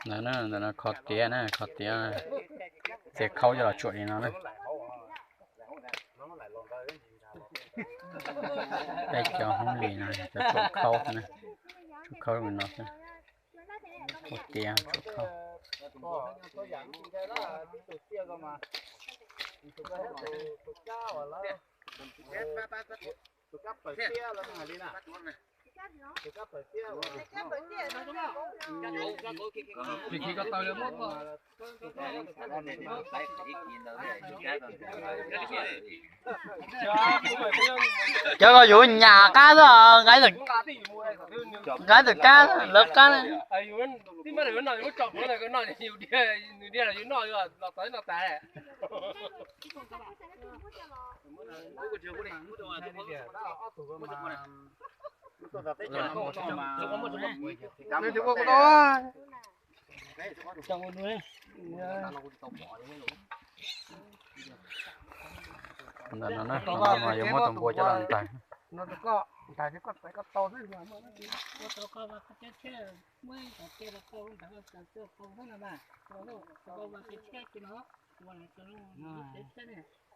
Ntawm no kho tiav na, kho tiav, txiav khaub coj los tsuam li no na. Peb cov Hmoob Lis no cov tsuam khaub na, tsuam khaub li no xwb. Kho tiav tsuam khaub. Cov ko yuav nyam qab xwb, nqa tawm kab lawv qab. Ntawm no na, yuav muab tus npua coj los ntaus.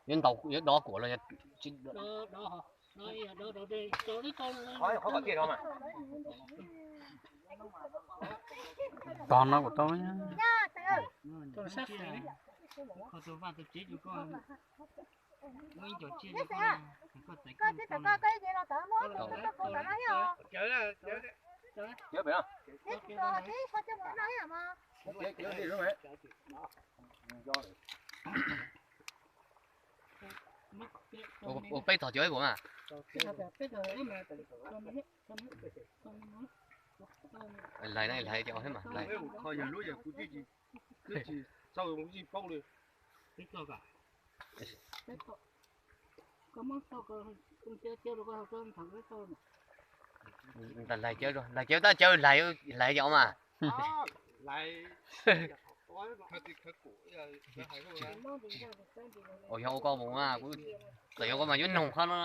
Yuav ntaus, yuav dov kuam los yog tsis dov? Tog no kuv tau. Ua peb tog cov ib puas mas. Lais na, lais cov thiab mas lais. Lais cawv, lais cawv tab cawv lais, lais cov mas. Ua yog ua koj mus mas kuv, txawm yog koj mas yuav noog qhov no.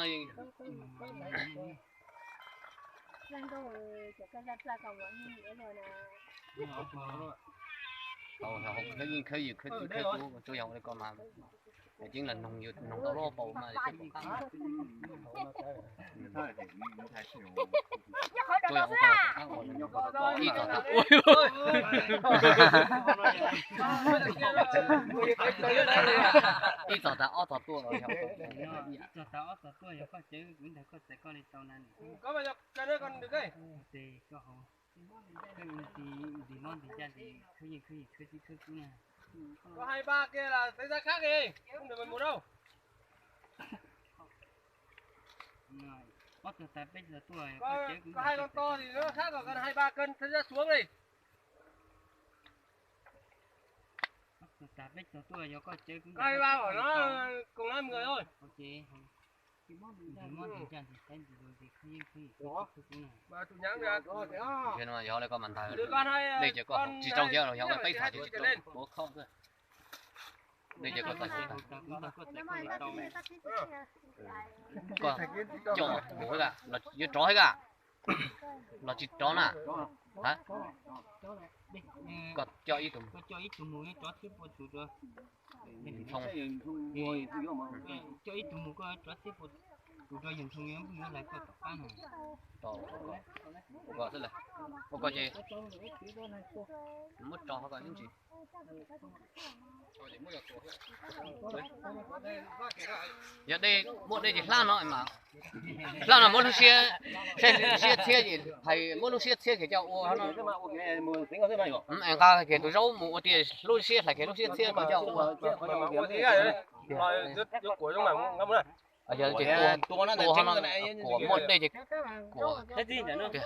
Khawb yeej khawb yws khawb txwv khawb kub tsuas yog ua li ko mas. Ces los noog yus noog tau lub paus mas. Ib txog tas, ib txog tas ob txog tuaj los yog. Ib txog tas ob txog tuaj yog koj cawv kuv ntag, koj txais koj li tau na. Ces koj hauv, koj nti mob nti ncaj nti khawb yeej khawb yws khawb txwv khawb kub na. Có hai ba kia là thấy giá khác đi, không được mười một đâu. Ob txog tas peb txog tuaj, có hai con to thì nó khác, còn cần hai ba cân thấy giá xuống đi. Ob txog tas peb txog tuaj yog koj cawv kuv ntag, koj txais koj li tau. Cùng hai mươi thôi. Ces mob nti ncaj nti saib nti lus nti khawb yeej khawb yws khawb txwv khawb kub na. Yog li koj mas ntag, dej ces koj tsis rau thiab los yog peb txog ces tsis rau, tuav khob xwb. Dej ces koj txais, koj coj mus thiab, yuav rov thiab a, los tsis rov na? Koj coj ib tug mus, coj ib tug mus koj rov thiab, tus rau yawg Ntxhoo yuav hlais koj tom qab no. Ua koj ces muab tso qhov ko ib ntsis. Yog dej, muaj dej ces hlab no mas. Hlab no muab lub siab, siab txhiab ces hais muab lub siab txhiab kiag coj ua no. Nqa kiag tus zaub mus ua tiag, lub siab hlais kiag lub siab txhiab coj ua. Yog ces tua, tua no, kuam muaj dej ces kuam tiag.